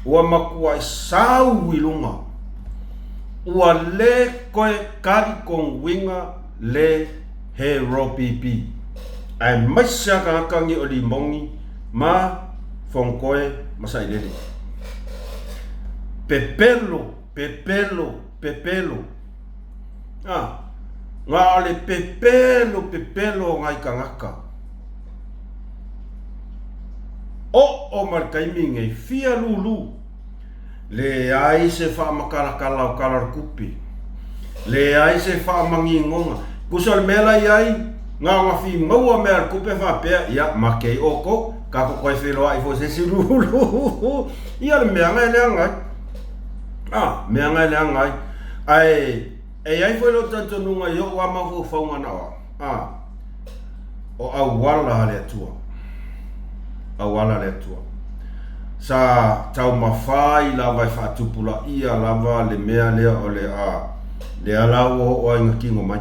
Ua matuai sau i luga, ua le koe talitonuina le he ropipi, aemaise a tagata ni o limogi ma fonotoe ma sailele. Pepelo, pepelo, pepelo. A, na o le pepelo, pepelo o nai tagata. Oo ma le taimi nei, fia lūlū. Leai se faamakalatala o tala o le tupe. Leai se faamanigoga. Tusa o le mea la i ai, na ona fimaua mea a le tupe faapea, ia, make ai outou, tatou toe feiloai foi i se isi lūlū. Ia le mea na e leaga ai. A, mea na e leaga ai. Ae, e i ai foi lou talitonuga i o'u lava mafaufauga na o au, a, o auala a le Atua. Auala a le Atua. Sa taumafai lava e faatupulaia lava le mea lea o le a, lea la ua oo ai ina tino mai.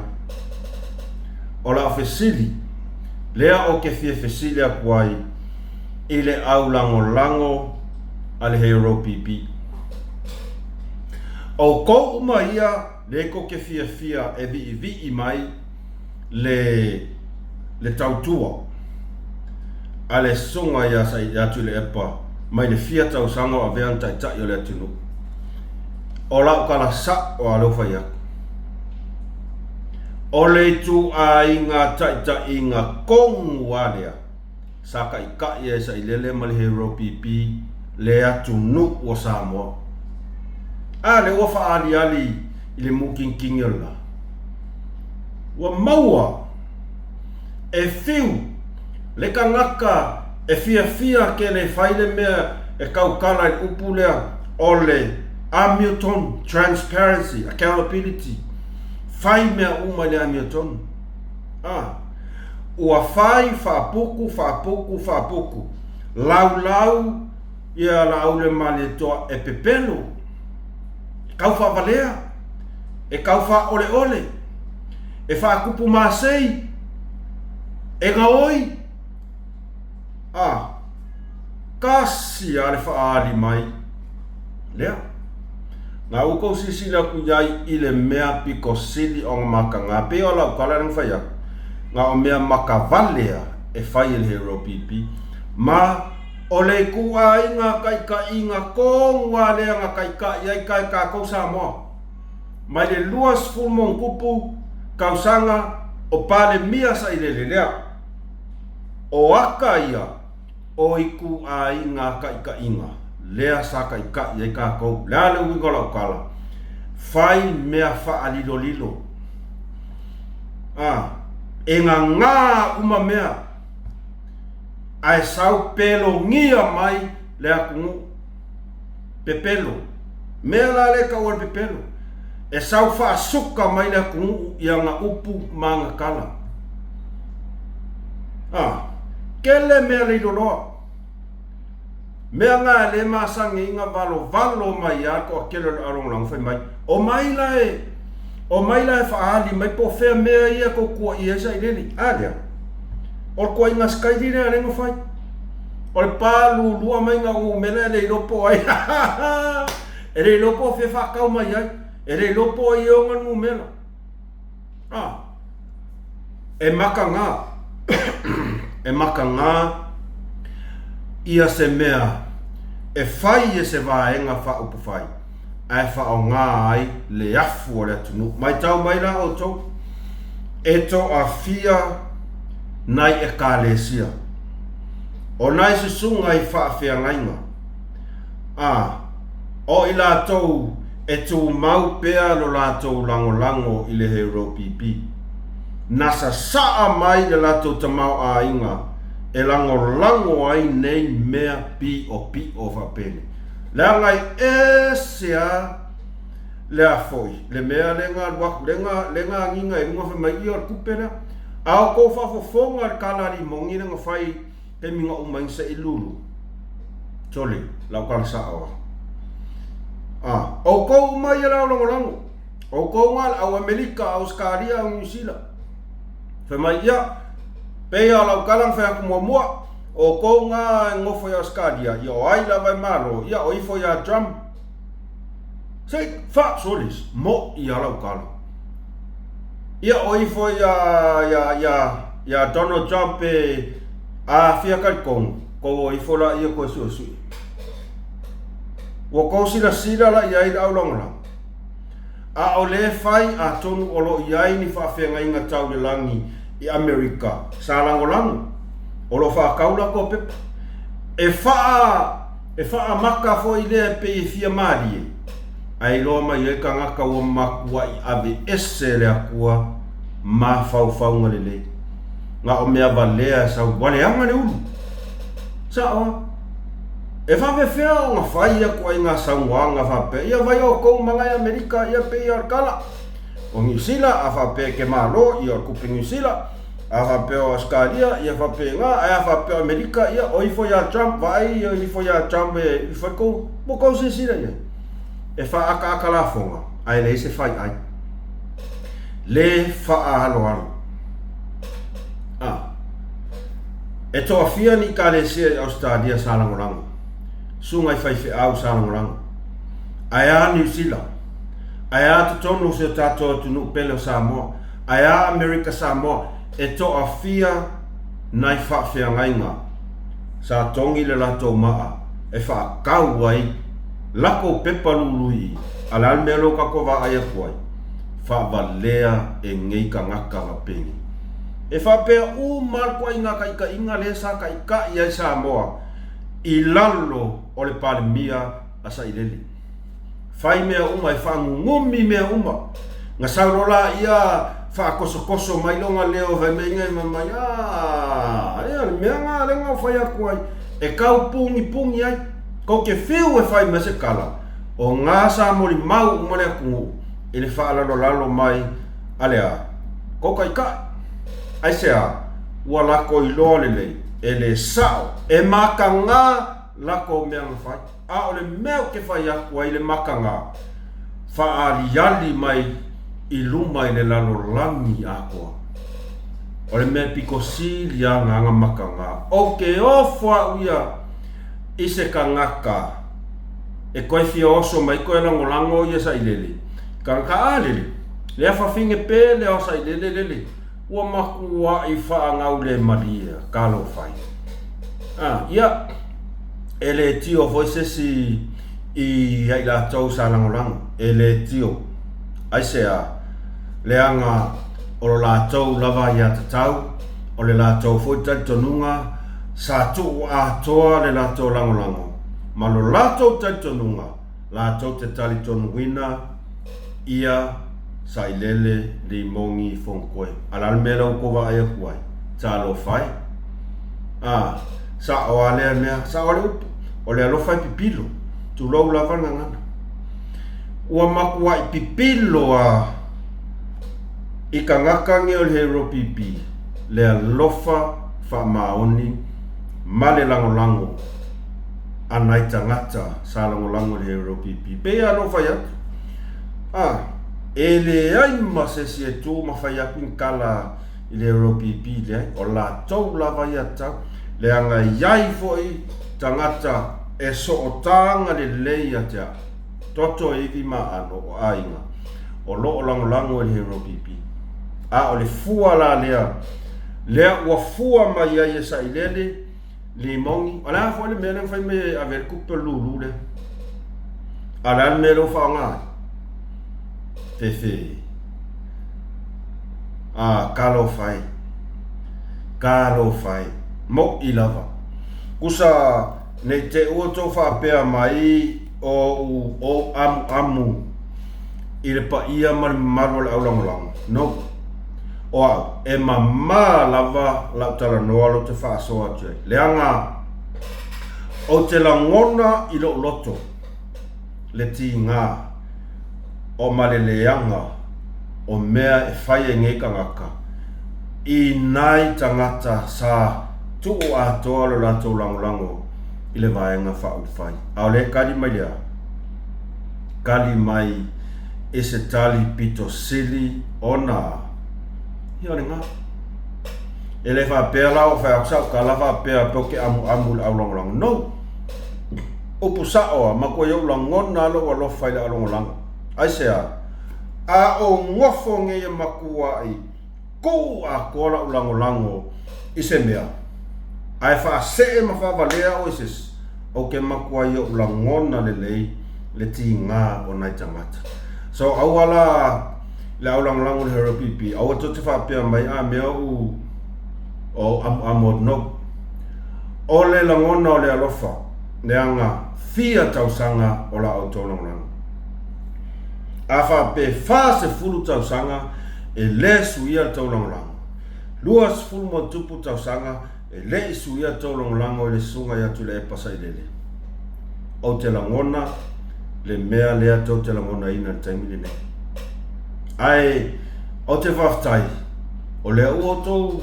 O lau fesili, lea ou te fia fesili atu ai i le au lagolago a le Hero PP. Outou uma ia lea tou te fiafia e viivii mai le le tautua a le susuga ia ia Tuilaepa mai le fia tausaga o avea le taitai o le atunuu. O lau tala sa'o a lea ua fai atu, o le ituaiga taitaiga tonu a lea sa taitai ai Sailele ma le Hero PP le atunuu o Samoa. A lea ua faaaliali i le mutinitini o le la. Ua maua e fiu le tagata e fiafia tele e fai le mea e tautala i le upu lea o le amiotonu, transparency, accountability, fai mea uma i le amiotonu. A, ua fai faaputu, faaputu, faaputu, laulau ia Laaulemaalietoa e pepelo, e tau faavalea, e tau faaoleole, e faatupu masei, e gaoi, a, tasi lava le faaali mai lea. Na ua tou silasila atu i ai i le mea pito sili ona mataga, pei o lau tala lea na fai atu, na o mea matavale lava e fai e le Hero PP, ma o le ituaiga taitaiga tonu lava lea na taitai ai tatou Samoa mai le 20 ma ono tupu tausaga o Palemia Sailele lea. O ata ia o ituaiga taitaiga lea sa taitai ai tatou. O le a le uiga o lau tala? Fai mea faalilolilo. A, e gagā uma mea, ae sau pelogia mai le atunuu. Pepelo. Mea la lea e tau o le pepelo, e sau faasuka mai le atunuu i ana upu ma ana tala. A, tele mea leiloloa. Mea na e le masani ai na valovalo mai a le toatele o le alogologo fai mai, omai la e, omai la e faaali mai po o fea mea ia tou tuuaia ai Sailele. A lea, o le tuuaiga sikaili lea lea na fai. O le pa lulua mai na numera e le iloa po o ai. E le iloa po o fea faatau mai ai. E le iloa po o ai e ona le numera. A, e makaga, e makaga ia se mea e fai e se vaega faaupufai ae faaaoga ai le afu o le atunuu. Matau mai la outou, e toafia nai Ekalesia, o nai susuga i faafeagaiga, a o i latou e tumau pea lo latou lagolago i le Hero PP. Na sasaa mai le latou tamaoaiga e lagolago ai nei mea piopio faapele. Leaga e ese a le a foi le mea le na alu atu, le na, le na agiga i luga fai mai ia o le tupe lea. A o tou faafofoga i le tala a Limoni lea na fai taimi na uma ai se i lulu. Sole, lau tala sa'o a. A, outou uma ia le au lagolago, outou nga le au Amerika, au Ausetalia, au Niu Sila. Fai mai, ia, pei a o lau tala na fai atu muamua, outou nga e nofo i Ausetalia, ia o ai lava e malo, ia o ifo ia Trump. Se, fa, sole, mo'i a lau tala. Ia o ifo ia, ia, ia, ia Donald Trump e aafia talitonu, kou o ifo laia koe suesue. Ua kou silasila la i ai le au lagolago. A o lē fai atonu o lo o i ai ni faafeagaiga tau le lagi i Amerika sa lagolago, o lo o faatau latou pepa. E faa, e faamata foi lea e pei e fia malie, ae iloa mai ai tagata ua matuai aveese e le Atua mafaufauga lelei. Na o mea valea e sau ua leaga le ulu. Sao a? E faapefea ona fai atu ai ngā saunoaga faapea, ia vai outou ma ngai Amerika, ia pei o le tala o Niu Sila, a faapea e te Malo, ia o le tupe Niu Sila, a faapea o Ausetalia, ia faapena, ae a faapea o Amerika, ia o ifo ia Trump, vaai o ifo ia Trump e ifo ai kou, ua kou silasila i ai. E faaakaaka lafoga, ae leai se faiai. Le faaaloalo. A. E toafia ni Ekalesia i Ausetalia sa lagolago, susuga i faifeau sa lagolago. Ae a Niu Sila? Ae a totonu o si o tatou atunuu pele o Samoa? Ae a Amerika Samoa? E toafia nai faafeagaiga sa togi le latou maa e faakau ai lakou pepa lului a le a le mea lea ua tatou vaai atu ai? Faavalea e nei tagata vapeni. E faapea uma lava le ituaiga taitaiga lea sa taitai ai Samoa i lalo o le Palemia a Sailele. Fai mea uma, e faagugumi mea uma. Na sau loa laia faatosotoso mai lona leo fai mai nei fai mai, Aa, ea le mea na lea na ou fai atu ai, e tau pugipugī ai. Tou te fiu e fai mai se tala, o na sa molimau uma le atunuu i le faalalolalo mai a le a? Kou taitai. Aisea? Ua latou iloa lelei, e le sao, e mataga latou mea na fai. A o le mea ou te fai atu ai le mataga, faaaliali mai i luma i le lalolagi atoa. O le mea pito sili lava na ana mataga, ou te ofo au ia i se tagata e toe fia oso mai toe lagolago ia sailele. Tagata a lele, le afafine pe le ao sailele lele, ua matuai faagaulemalie, talofa e. A, ia, e le tio foi se isi ia i latou sa lagolago, e le tio. Aisea? Leaga o lo latou lava aiatatau, o le latou foi talitonuga, sa tuu atoa le latou lagolago ma lo latou talitonuga latou te talitonuina ia Sailele Limogi Fonotoe. A o le a le mea lea ua outou vaai atu ai? Talofa e! A, sao lava lea mea, sao lava le upu, o le alofa e pipilo, tulou lava le gagana. Ua matuai pipilo lava i tagata nei o le HRPP le alofa faamaoni ma le lagolago a nai tagata sa lagolago i le HRPP. E pei lava ona ou fai atu, a, e leai ma se isi e tu ma fai atu ni tala i le HRPP, leai, o latou lava ia tatau, leaga e i ai foi tagata e sootaga lelei ia te au, toto e ivi ma aano o aiga o lo o lagolago i le HRPP. A o le fua la lea, lea ua fua mai ai e Sailele limogi. O le a foi le mea lea na fai mai ai e ave ai le tupe o le lulu lea? A o le a le mea lea ua faaaoga ai? Fefe. A, talofa e. Talofa e. Moʻi lava. Kusa ne i te i ua outou faapea mai o ou amuamu i le paia ma le mamalu o le aulagolago. No. O au, e mamā lava lau talanoa lou te faasoa atu ai, leaga ou te lagona i lou loto le tigā o ma le leaga o mea e fai ai nei tagata i nai tagata sa tuu atoa lo latou lagolago i le Vaega Faaupufai. A o lea e kali mai le a? Kali mai i se tali pito sili ona ia o le gā. E le faapea la o fai atu sau tala faapea pe ou te amuamu i le aulagolago. No! Upu sao a, matua i ou lagona a lou alofa i le aulagolago. Aisea? A ou nofo nei e matuai Tuu atoa lau lagolago i se mea, ae faasee ma faavalea oe se isi, ou te matua i ou lagona lelei le tigā o nai tagata. So aua la le au lagolago i le HRPP, aua tou te faapea mai a mea ou o amuamu atu no. O le lagona o le alofa, leaga fia tausaga o la outou lagolago. A faapea 40 tausaga e le suia le tou lagolago. 20 ma tupu tausaga e le i suia le tou lagolago i le Susuga ia Tuilaepa Sailele. Ou te lagona le mea lea tou te lagonaina i le taimi lenei. Ae ou te faafetai o lea ua outou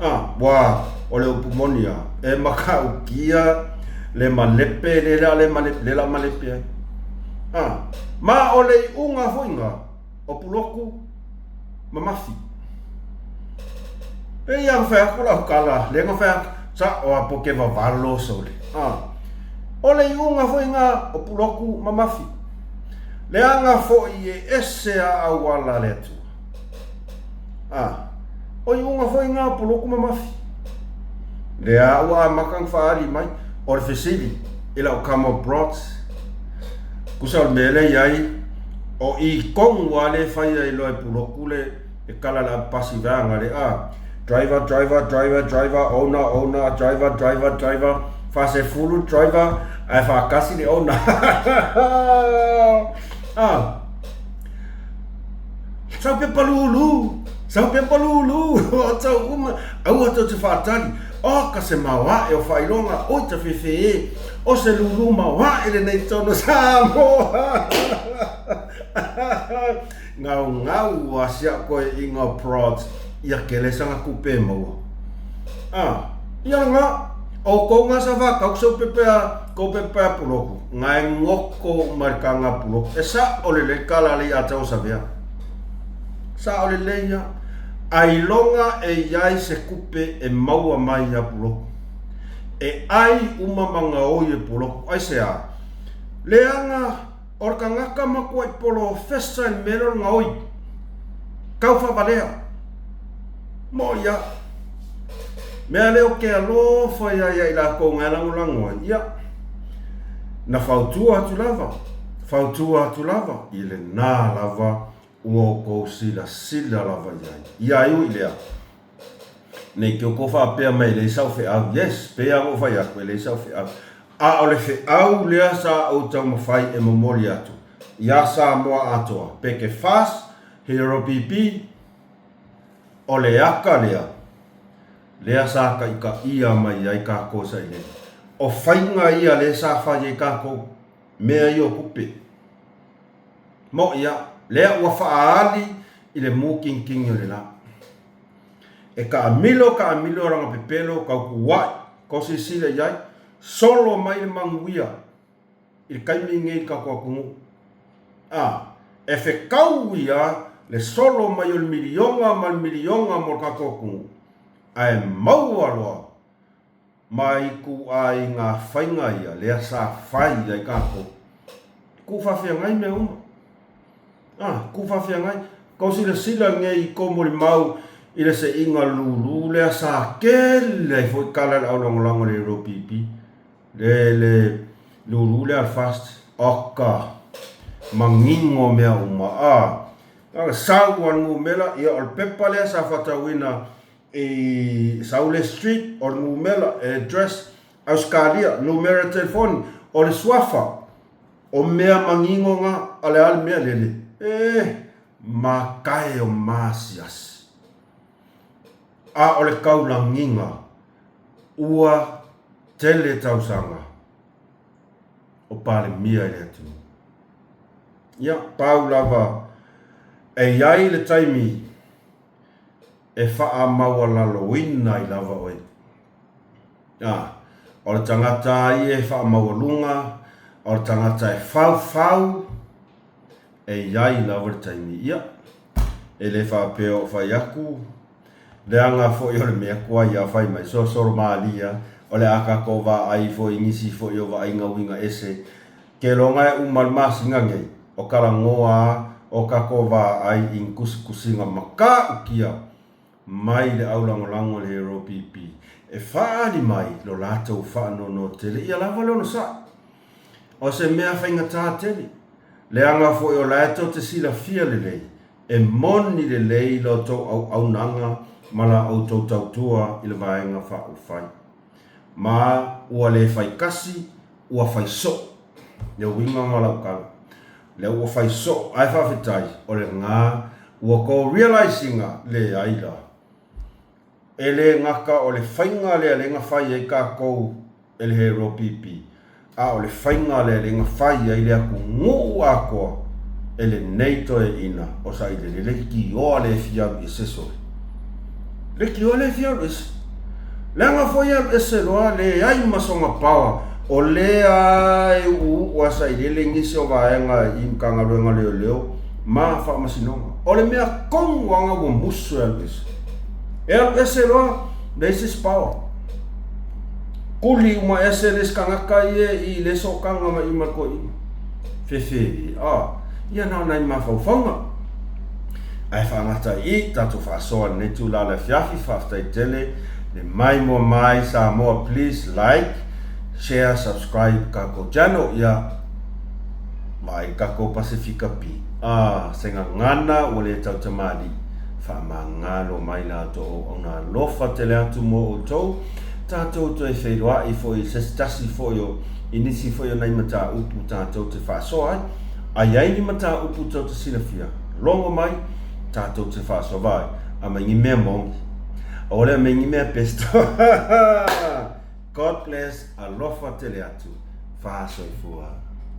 a, ua o le upu moni a, e matautia le malepe le la le malepe, le la malepe ai. A, ma o le iuga foi na, o Puloku ma Mafi. Pei a fai atu lau tala, lea na fai atu, sa'o a po ke vavalo sole. A. O le iuga foi na o Puloku ma Mafi. Leaga foi e ese a auala a le Atua. A. O iuga foi na o Puloku ma Mafi. Lea ua amata ona faaali mai, o le fesili i lau tama o Brods. Tusa o le mea lea i ai, o i tonu lava lea e fai ai loa e Puloku le E kala le pasi vaega le a. Driver, driver, driver, driver, owner, owner, driver, driver, driver, faasefulu driver, ae faatasi le owner. Ah. Sau pepa lulu, sau pepa lulu, o tau uma, aua tou te faatali, oka se maoae o faailoga, oi ta fefe e, o se lulu maoae lenei tonu Samoa. Ngaungau a si au koeʻiga o Prods ia kele sanga kupe e maua. A, ia nga, oukou nga sa whakau seu pepe a kou pepe a puloku, nga e ngoko uma le ka nga puloku. E sa o lelei ka la lei a tau sa vea. Sa o lelei ia. Ailoga e iai se kupe e maua mai ia puloku. E ai uma ma ngaoi e puloku. Aisea? Leaga O le tagata matuai polofesa i le mea lea o le gaoi, tau faavalea, moʻi lava. Mea lea ou te alofa ai ia i latou na e lagolago ai, ia, na fautua atu lava, fautua atu lava, i lena lava ua outou silasila lava i ai. Ia ai ui lea, Nei te outou faapea mai e leai sau feau. Yes, pei lava ona ou fai atu, e leai sau feau. A o le feau lea sa ou taumafai e momoli atu iā Samoa atoa, pe ke FAST, Hero PP, o le aka lea, lea sa taitaia mai ai kākou sa i nei. O faiga ia lea sa fai ai kākou, mea ia o tupe. Moʻi a, lea ua faaali i le mūkingikigi o le lā. E kaamilo kaamilo lana pepelo tautuaʻi ko silasila i ai, solo mai le manuia i le taimi lenei i le tatou atunuu. A, e fetau ia le solo mai o le miliona ma le miliona mo le tatou atunuu, ae maua loa ma ituaiga faiga ia lea sa fai ai tatou. Ku faafeagai mea uma. A, ku faafeagai. Kou silasila nei i kou molimau i le seiga lulu lea sa tele ai foi tala i le aulagolago i le Europipi, le, le lulu lea a le FAST. Oka, manino mea uma. A, na sau a le numera, ia o le pepa lea sa faatauina i Saule Street, o le numera, address, Ausekalia, numera telefoni, o le suafa, o mea manino na, a le a le mea lele? E, makae o maasiasi. A o le kaulagiga, ua tele tausaga o Palemia i le atunuu. Ia, pau lava, e i ai le taimi e faamaualaloina ai lava oe. Ā, o le tagata a ia e faamaualuga, o le tagata e faufau, e i ai lava le taimi. Ia, e le faapea o fai atu, leaga foi o le mea tuai a fai mai, sosolo malie, o le a tatou vaai foi i nisi foi o vaaiga uiga ese, Keloga e uma le masina nei, o talanoa a o tatou vaai i ni tusitusiga matautia mai le aulagolago i le Hero PP e faaali mai lo latou faanoanoa tele ia lava le onosai. O se mea faigata tele, leaga foi o la e tou te silafia lelei, e moni lelei la outou auaunaga ma la outou tautua i le Vaega Faaupufai. Ma ua le fai kasi, ua fai soo. Le uiga ma lau tala. Lea ua fai soo, ae faafetai, o lena ua tou realise ina, leai la. E le gata o le faiga lea lea na fai ai tatou e le Hero PP, a o le faiga lea lea na fai ai le atunuu atoa e lenei toeaina o Sailele leitioa le fia alu ese sole. Leitioa le fia alu ese. Leaga foi e alu ese loa leai ma sona power o lea e uuuu a Sailele nisi o vaega i Matagaluega o Leoleo ma Faamasinoga. O le mea tonu lava ua musu e alu ese. E alu ese loa, leai se isi power. Kuli uma ese le isi tagata ia i le sootaga ma i ma le toeaina. Fefe, ah, ia na o nai mafaufauga. Ae faagata i i, tatou faasoa i lenei itula o le afiafi, faafetai tele le maimoa mai Samoa please like, share, subscribe kakou channel, ia vaai kakou Pasefika P. Ah, se gagana ua le tautamalii. Faamagalo mai la outou auauna alofa tele atu mo outou, tatou toe feiloai foi i se tasi foi o i nisi foi o nai mataupu tatou te faasoa ai. A i ai ni mataupu tou te silafia, logo mai, tatou te faasoa ai. A mai ni mea moni. Aua le mea ni mea pesto. God bless, alofa tele atu. Faasoifua.